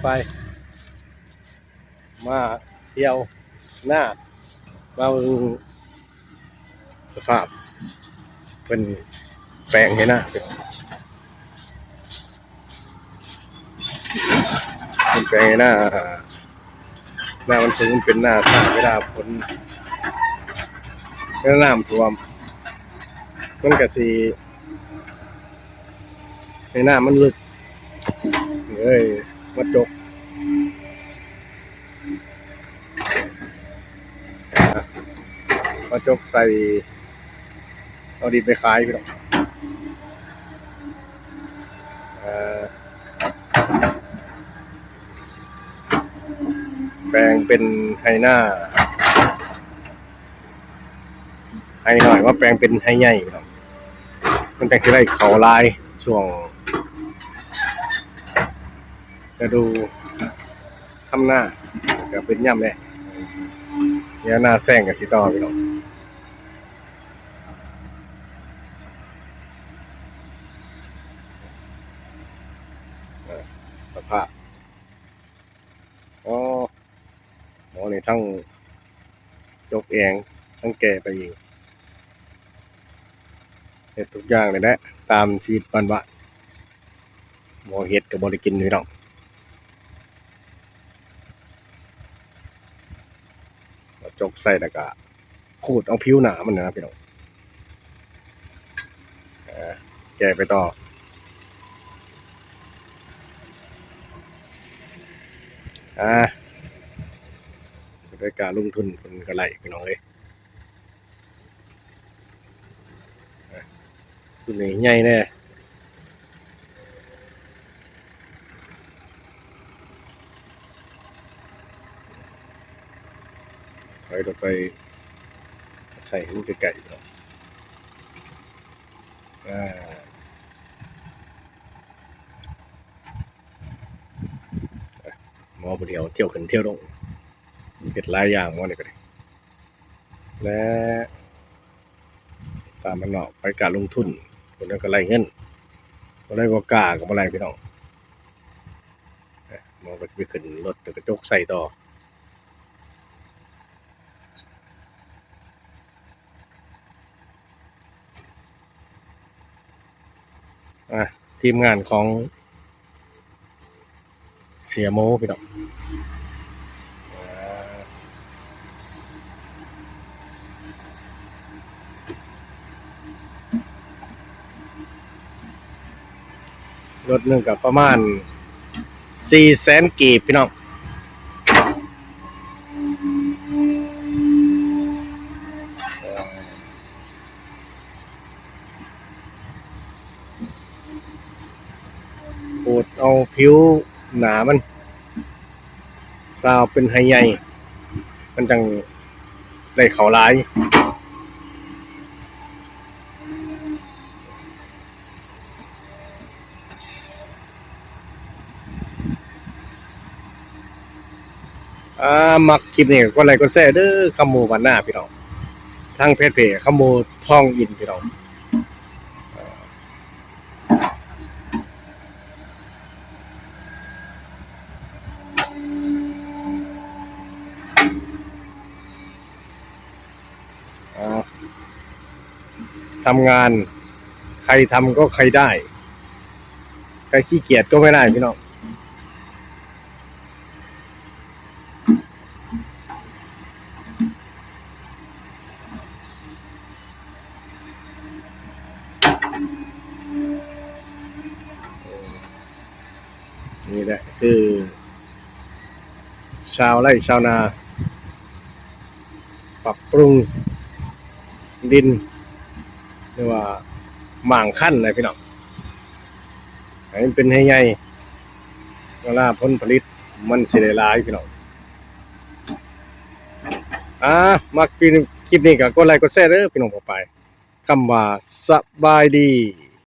ໄປ ມາທ່ຽວນາ ມາເບິ່ງສະພາບເພິ່ນແປງໄຮ່ນາ ເປັນແປງໄຮ່ນາ ນາມັນເປັນນາຊ້າ ເວລາຝົນ ເວລານ້ຳຖ້ວມ ມັນກະຊິ ໃນນ້ຳມັນເລິກ ເອີຍ ມາຈົກ ມາຈົກໃສ່ ເອົາດິນໄປຂາຍພີ່ນ້ອງ ເອີ ແປງເປັນໄຮ່ນາ ໄຮ່ນ້ອຍມາແປງເປັນໄຮ່ໃຫຍ່ພີ່ນ້ອງ ມັນຈັ່ງຊິໄດ້ເຂົ້າຫຼາຍ ຊ່ວງລະດູທຳນາ ກະເປັນຍາມແລ້ງ ຍາມນາແຊງກະຊິຕໍ່ພີ່ນ້ອງ ເອີ ສະພາບ ອໍ ໝໍນີ້ທັງຈົກແອງ ທັງແກ່ປາອີ່ ເຮັດທຸກຢ່າງນີ້ແຫຼະ ຕາມຊີວິດບ້ານໆ ບໍ່ເຮັດກະບໍ່ໄດ້ກິນພີ່ນ້ອງ ຈົກໃສ່ແລ້ວກະ ຂູດເອົາຜິວໜ້າມັນນະພີ່ນ້ອງ ເອີ ແກ່ໄປຕໍ່ ອ່າ ໂດຍການລົງທຶນເພິ່ນກະໄດ້ພີ່ນ້ອງເອີຍ ອ່າ ຕົ້ນນີ້ໃຫຍ່ແດ່ ໄປຕໍ່ໄປ ໃສ່ໃຫ້ມັນໃກ້ໆເນາະ ອ່າ ໝໍຜູ້ດຽວທ່ຽວຂຶ້ນທ່ຽວລົງ ເຮັດຫຼາຍຢ່າງໝໍນີ້ກະດີ ແລະ ຕາມບ້ານນອກ ໄປການລົງທຶນ ຜູ້ນັ້ນກະໄລ່ເງິນ ຜູ້ໃດບໍ່ກ້າກະບໍ່ໄລ່ພີ່ນ້ອງ ໝໍກະຊິໄປຂຶ້ນລົດ ແລ້ວກະຈົກໃສ່ຕໍ່ ອ່າ ທີມງານຂອງ ເສຍໂມພີ່ນ້ອງ ລົດໜຶ່ງກະປະມານສີ່ແສນກີບພີ່ນ້ອງ. ຂູດເອົາຜິວໜ້າມັນ ຊາວເປັນໄຮ່ໃຫຍ່ ມັນຈັ່ງໄດ້ເຂົ້າຫຼາຍ. ອ່າ ມັກຄລິບນີ້ກະກົດໄລກົດແຊເດີ ຄຳໝູ່ບ້ານນາພີ່ນ້ອງ ທາງແຟນເພຈຄຳໝູ່ທອງອິນພີ່ນ້ອງ. ອ່າ ທຳງານ ໃຄທຳກໍໃຄໄດ້ ໃຄຂີ້ກຽດກໍໄມ່ໄດ້ພີ່ນ້ອງ. ນີ້ແຫຼະຄືຊາວໄຮ່ຊາວນາ ປັບປຸງດິນ ຫຼືວ່າໝ່າງຄັນນະພີ່ນ້ອງ ໃຫ້ມັນເປັນໄຮ່ໃຫຍ່ ເວລາຜົນຜະລິດມັນຊິໄດ້ຫຼາຍພີ່ນ້ອງ. ອ່າ ມັກຄລິບນີ້ກະກົດໄລກົດແຊເດີພີ່ນ້ອງປ້ອງປາຍ ຄຳວ່າສະບາຍດີ.